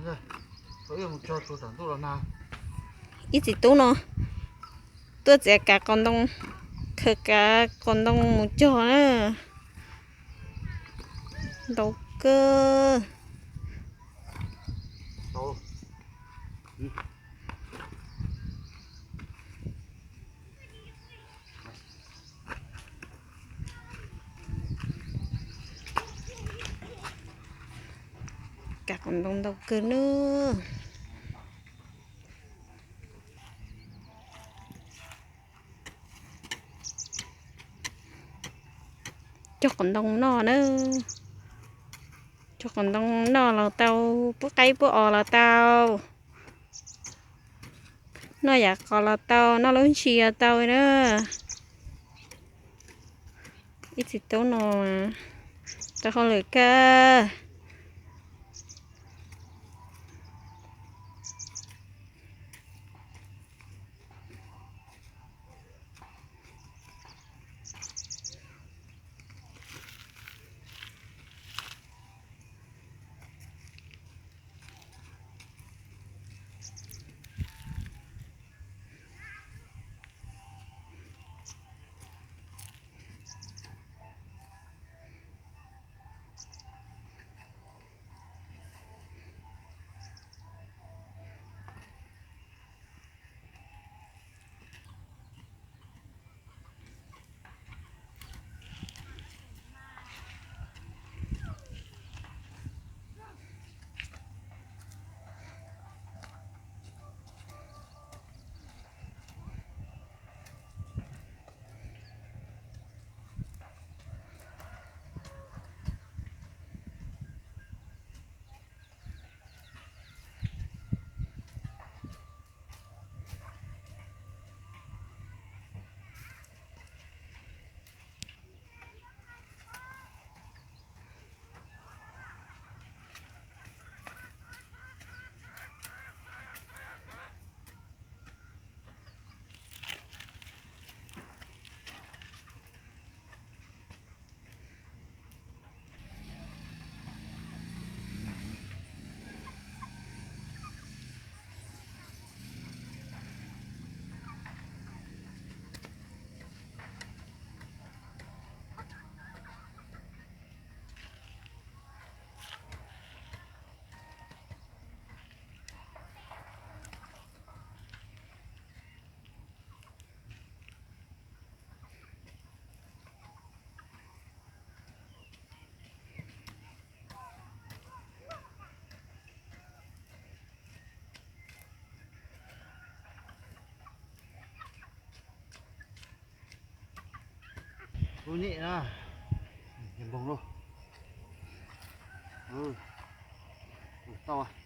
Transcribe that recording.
Ib txiv tub no tuaj txiav kav qos ntoo, khaws kav qos ntoo mus cog na. Ntau kawg. Kav qos ntoo ntau kawg nawb. Cog qos ntoo noj na. Cog qos ntoo noj los tau, pub qaib pub os los tau, noj yam qos los tau, noj lub ntsis los tau na. Ib txiv tub no tau hauj lwm kawg. Kuv nyem na, npog lauj, tau.